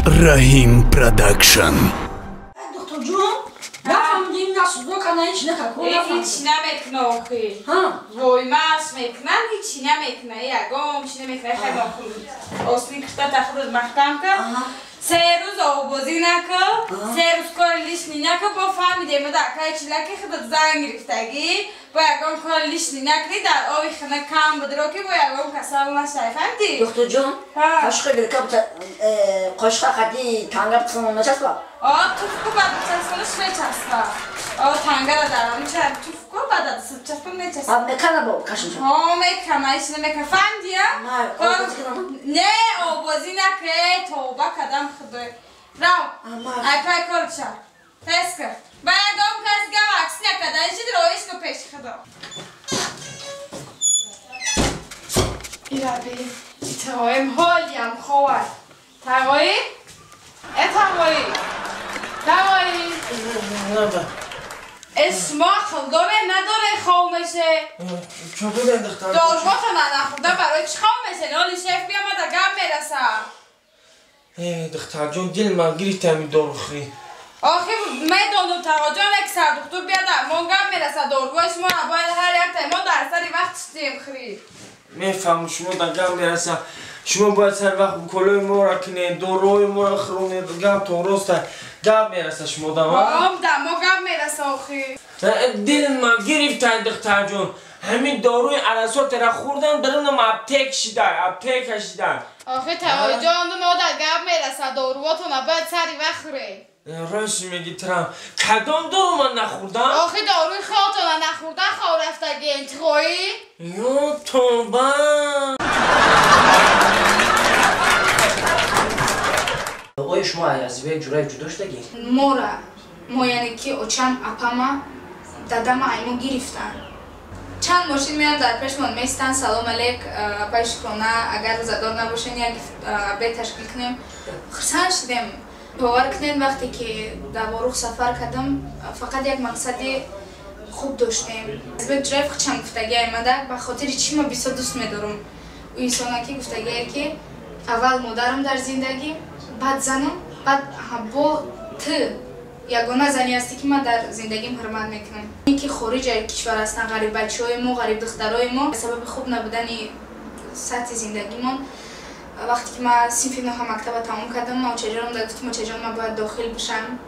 Раҳим Продакшн. Духтурҷон, нафаҳмидим, насудо кана ҳеч накард. Ҳеч намекна охи. Вой, маш мекунам, ҳечи намекна, ягон чи намекна, хай мохул. Осли кишта тахудат маҳкам кар. 3 рӯз обозӣ накар, 3 рӯз кори лишний накар, бо фаҳмидем, да акай чилаки худат занг гирифтагӣ, бо ягон кори лишний накунӣ, дар оби хина кам будро ки бо ягон касал нашай, фаҳмидӣ? Духтурҷон, қошиқи гирка қошиқа қади танга битсон начаспа? О, туф ку, баъд часпонаш мечаспа. О, тангара дар онча туф ку, баъд часпа мечаспа. А мекана бо кашинча? Ҳо, мекана, ҳеч намекана, фаҳмидӣ? Не, обозӣ наке, тавба кардам, худой. Рав, ай пай корча. Тез кар. Ба ягон кас гап акс накарда, ишид роиш ку пеши худо. Ираби, тағоим ҳолиам ховад. Тағои? Э тағои? Тағои? Шумо ақл доре, надоре, хов меше? Чо будем, духтар? Дорвотона нахӯрда барои чӣ хов меше? Ноли шеф биомада гап мераса. Э, духтарҷон, дил ман гирифта ҳами дорухӯрӣ. Охи медонум, тағоҷон, як сардухтур бияда, мон гап мераса, дорувои шумо бояд ҳар як мо дар сари вақт шидем хӯрӣ. Мефаҳмам, шумо дар гап мераса. Шумо бояд сари вақт уколои моро кунед, доруҳои моро хӯронед, гаптон роста. Гап мераса шумо да ма? Да мо гап мераса охи. Дил ман гирифта, духтарҷон. Ҳамин доруи арасотера хӯрдам, дарунам аптек шида, аптека шида. Охи тағоҷон, мо дар гап мераса, дорувотона бояд сари вақт хӯред. Рост меги трам. Кадом дору ман нахӯрдам? Охи доруи худтона нахӯрда хов рафтаги интиқоӣ. Ё тоба! Оё шумо аз Азизбек Ҷураев ҷудо шудагӣ? Мора мо, яъне ки очам, апама, дадама аймо гирифтанд. Чанд мошин меоянд, дар пешмон меистанд: «Салом алейк, апаи Шукрона, агар рӯзадор набошен, як обед ташкил кунем». Хурсанд шудем. Бовар кунед, вақте ки дар Ворух сафар кардам, фақат як мақсади хуб доштем. Азизбек Ҷураев худшам гуфтагӣ аймада, ба хотири чӣ ма бисёр дӯст медорам ӯ инсона, ки гуфтагие, ки аввал модарам дар зиндагӣ, баъд занам, баъд бо ту ягона зане ҳастӣ, ки ман дар зиндагим ҳурмат мекунам. Ин ки хориҷаи кишвар ҳастанд ғариббачаҳои мо, ғарибдухтарои мо, сабаби хуб набудани сатҳи зиндагимон. Вақте ки ман синфи нӯҳа мактаба тамом кардам, ман очаҷонам да гуфтам: «Очаҷон, ман бояд дохил бишам».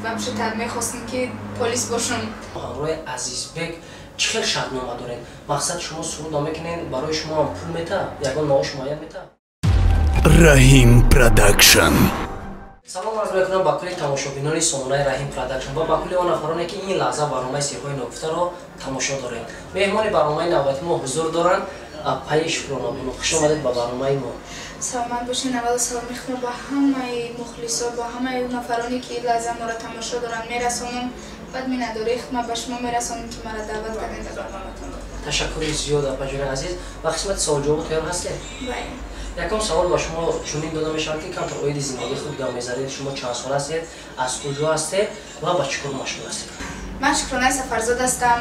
Вообще-то мехостам, ки полис бошам. Ҳамроҳи Азизбек чӣ хел шартнома доред? Мақсад, шумо суруд намекунед, барои шумо ҳам пул мета, ягон маош муайян мета? Раҳим Продакшн. Салом арз мекунам ба кулли тамошобинони сомонаи Раҳим Продакшн ва ба кулли он нафароне, ки ин лаҳза барномаи Сирҳои ногуфтаро тамошо доред. Меҳмони барномаи навбати мо ҳузур доранд, апаи Шукронабону. Хуш омадед ба барномаи мо. Саломат бошед. Аввало саломи худро ба ҳамаи мухлисо, ба ҳамаи нафароне, ки ин лаҳза моро тамошо доранд, мерасонам. Баъд миннатдории худро ба шумо мерасонам, ки маро даъват кардем дар барноматон. Ташаккури зиёд, апаҷони азиз. Ба қисмати суолҷавобу тайёр ҳастед? Бале. Якум савол ба шумо чунин дода мешавад, ки камтар оиди зиндагии худ гап мезанед. Шумо чанд сола ҳастед, аз куҷо ҳастед ва ба чӣ кор машғул ҳастед? Ман Шукронаи Сафарзод ҳастам,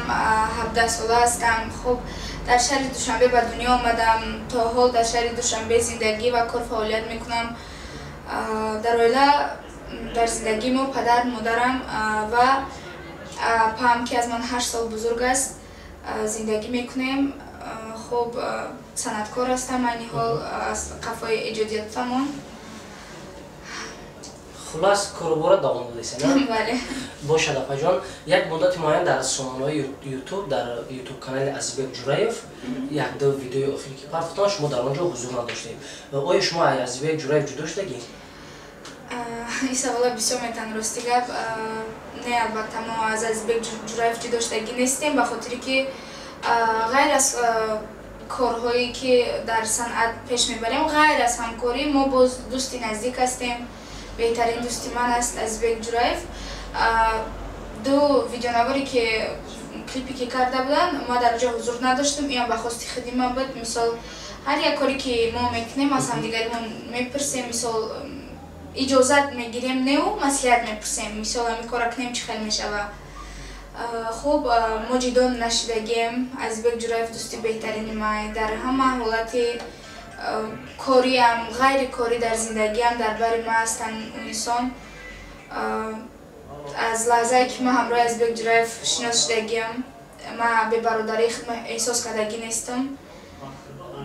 17 сола ҳастам. Хуб, дар шаҳри Душанбе ба дунё омадам, то ҳол дар шаҳри Душанбе зиндагӣ ва кор фаъолият мекунам. Дар оила, дар зиндагии мо падар, модарам ва апаам, ки аз ман 8 сол бузург аст, зиндагӣ мекунем. Хуб, санъаткор ҳастам, айни ҳол аз қафои эҷодиётамон. Хулас, корубора давом додеса, на? Бале. Бошад, апаҷон. Як муддати муайян дар сомонаҳои Ютуб, дар Ютуб канали Азизбек Ҷураев якду видеои охире, ки партофтан, шумо дар он ҷо ҳузур надоштед. Оё шумо Азизбек Ҷураев ҷудо шудагӣ? Ин савола бисёр метан, рости гап. Не, албатта, мо аз Азизбек Ҷураев ҷудо шудагӣ нестем, ба хотире ки ғайр аз корҳое, ки дар санъат пеш мебарем, ғайр аз ҳамкорӣ, мо боз дӯсти наздик ҳастем. Беҳтарин дӯсти ман аст Азизбек Ҷураев. Ду видеонаворе, ки клипе ки карда буданд, ма дар ҷо ҳузур надоштам. Иам ба хости худи ман буд. Мисол, ҳар як коре, ки мо мекунем, аз ҳамдигаримон мепурсем, мисол, иҷозат мегирем, неу маслиҳат мепурсем, мисол, ҳамин кора кунем, чӣ хел мешава. Хуб, мо ҷидо нашидагием. Азизбек Ҷураев дӯсти беҳтарини ман, дар ҳама ҳолати Кориам, ғайри корӣ дар зиндагиам дар бари ман ҳастанд инсон. Аз лаҳзае ки ман ҳамроҳи Азизбек Ҷураев шинос шудагиам, ман бебародарии худ эҳсос кардагӣ нестам.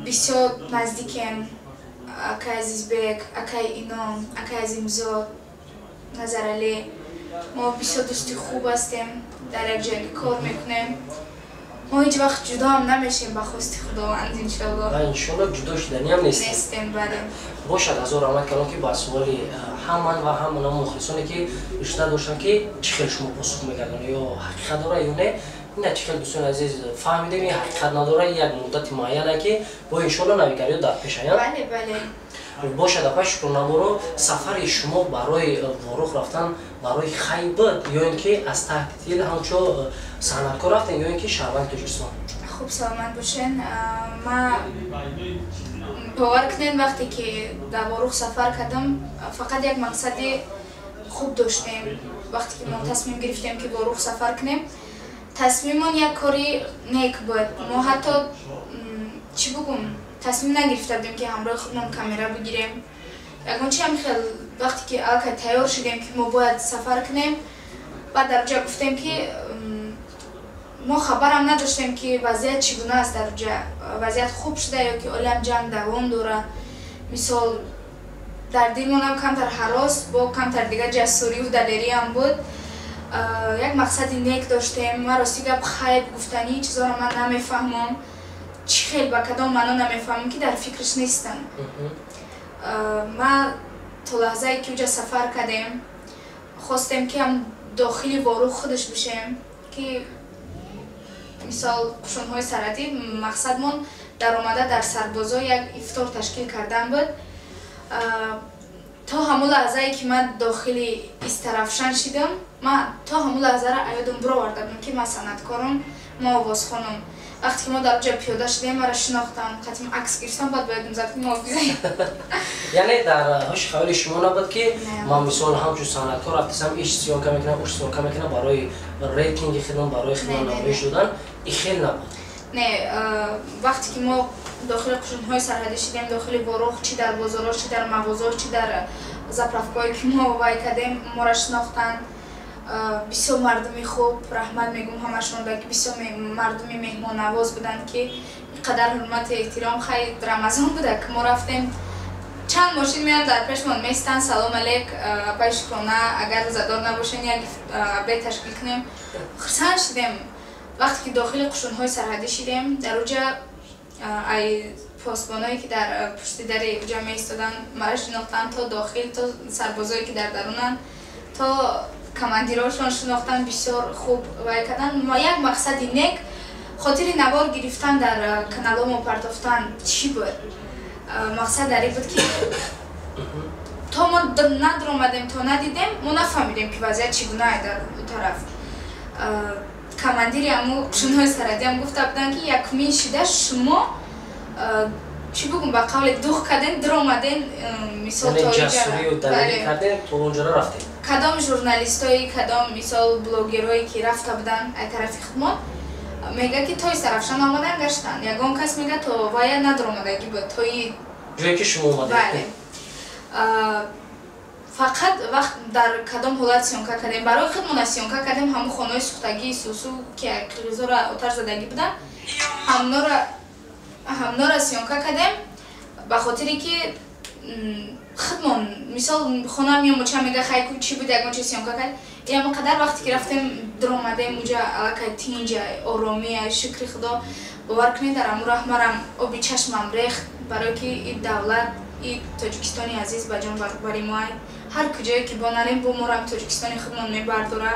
Бисёр наздикем акай Азизбек, акай Ином, акай Азимзод, Назаралӣ. Мо бисёр дӯсти хуб ҳастем, дар як ҷойгӣ кор мекунем. Мо ҳеҷ вақт ҷудоам намешем ба хости Худованд, иншоалло. Ва иншоалло ҷудо шуданиам нестем. Нестем, бале. Бошад, ҳазор раҳмат калом, ки ба суоли ҳам ман ва ҳам оно мухлисоне ки ишта доштанд, ки чӣ хел шумо посух мегардонед, ё ҳақиқат дора ё не. Ина чӣ хел, дӯстони азиз, фаҳмидем, ин ҳақиқат надора, як муддати муайяне ки бо иншоалло навигариё дар пеш аянд. Бале, бале. Бошад, апай Шукронаборо, сафари шумо барои Ворух рафтан барои хай буд ё ин ки аз таҳти дил ҳамчун санъаткор рафтен ё ин ки шаҳрванди Тоҷикистон? Хуб, саломат бошен. Ма бовар кунед, вақте ки дар Ворух сафар кардам, фақат як мақсади хуб доштем. Вақте ки мо тасмим гирифтем, ки Ворух сафар кунем, тасмимон як кори нек буд. Мо ҳатто, чӣ бугум, тасмим нагирифта будем, ки ҳамроҳи худмон камера бигирем, ягон чи ҳам хел. Вақте ки аллакай тайёр шудем, ки мо бояд сафар кунем, баъд дар ҷа гуфтем, ки мо хабарам надоштем, ки вазъият чӣ гуна аст дар ҷа, вазъият хуб шуда ё ки олиам ҷанг давом дорад. Мисол, дар дилмонам камтар ҳарос бо камтар дигар ҷасуриву далериам буд. Як мақсади нек доштем. Ман рости гап, хайб гуфтании чизоро ман намефаҳмам, чӣ хел, ба кадом маъно намефаҳмам, ки дар фикраш нестам. Ман то лаҳзае ки уҷа сафар кардем, хостем, ки ҳам дохили Ворух худаш бишем, ки мисол қушунҳои сарҳадӣ, мақсадмон даромада дар сарбозо як ифтор ташкил кардан буд. То ҳамон лаҳзае ки ман дохили Истарафшан шидам, ман то ҳамон лаҳзаро аёдам бироварда будам, ки ман санъаткорам, ман овозхонам. Вақте ки мо дар ҷо пиёда шудем, маро шинохтам, қатим акс гирифтам, баъд бояд зад, ки муҳофизаем. Яъне дар ҳуши хаёли шумо набуд, ки ман мисол ҳамчун санъаткор рафтасам, иш съёмка мекунам, уш съёмка мекунам барои рейтинги хидмат, барои хидмат намоиш додан, и хел набуд? Не, вақте ки мо дохили қушунҳои сарҳадӣ шидем, дохили Ворух, чӣ дар бозорҳо, чӣ дар мағозаҳо, чӣ дар заправкаҳое ки мо вай кардем, моро шинохтанд. Бисёр мардуми хуб, раҳмат мегӯм ҳамашонда, ки бисёр мардуми меҳмоннавоз буданд, ки ин қадар ҳурмату эҳтиром. Хай, Рамазон буда ки мо рафтем, чанд мошин меоянд, дар пешмон местанд: «Салом алейк, апай Шукрона, агар рӯзадор набошен, як обед ташкил кунем». Хурсанд шудем. Вақте ки дохили қушунҳои сарҳадӣ шидем, дар уҷа ай посбоное ки дар пушти дари уҷа меистоданд, маро шинохтанд, то дохил, то сарбозое ки дар дарунанд, то командирошон шинохтанд, бисёр хуб вай карданд. Як мақсади нек, хотири навор гирифтан, дар каналомо партофтан чӣ буд? Мақсад дар ин буд, ки то мо надромадем, то надидем, мо нафаҳмидем, ки вазъият чӣ гуна дар ӯ тараф. Командири ҳаму қушунҳои сарҳадиам гуфта буданд, ки якумин шида шумо, чӣ бугум, ба қавле дух карден, диромаден, мисол. Кадом журналистои, кадом мисол блогерое ки рафта буданд ай тарафи худмон, мега, ки то Истарафшан омадан, гаштанд, ягон кас мега то вая надромадагӣ буд, тои ҷое ки шумо омадед. Бале. Фақат вақт дар кадом ҳолат съёмка кардем? Барои худмона съёмка кардем, ҳамун хонаҳои сӯхтагии сусу, ки қирғизоро оташ задагӣ буданд, ҳамнора съёмка кардем, ба хотире ки худмон мисол хона меом, оча мега: «Хайку, чӣ буд, ягон чи съёмка кард». Ҳамон қадар вақте ки рафтем, диромадем, уҷа аллакай тинҷа, оромия, шукри Худо. Бовар кунед, дар ҳамун раҳ марам оби чашмам рехт, барое ки и давлат, и Тоҷикистони азиз ба ҷон бари мо, ҳар куҷое ки бо нарем, бо морам Тоҷикистони худмон мебардора.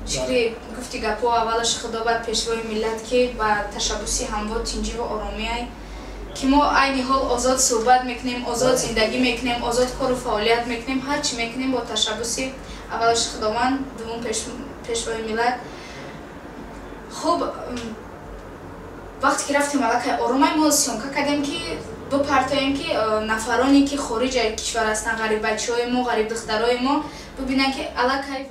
Шукри гуфти гапҳо, аввалаш Худо, баъд пешвои миллат, ки ба ташаббуси ҳамво тинҷиву оромиай, ки мо айни ҳол озод суҳбат мекунем, озод зиндагӣ мекунем, озод кору фаъолият мекунем. Ҳар чӣ мекунем бо ташаббуси аввалаш Худованд, дуввум пешвои миллат. Хуб, вақте ки рафтем, аллакай оромай, мо съёмка кардем, ки бипартоем, ки нафароне ки хориҷи кишвар ҳастанд, ғариббачаҳои мо, ғарибдухтарои мо бибинанд, ки аллакай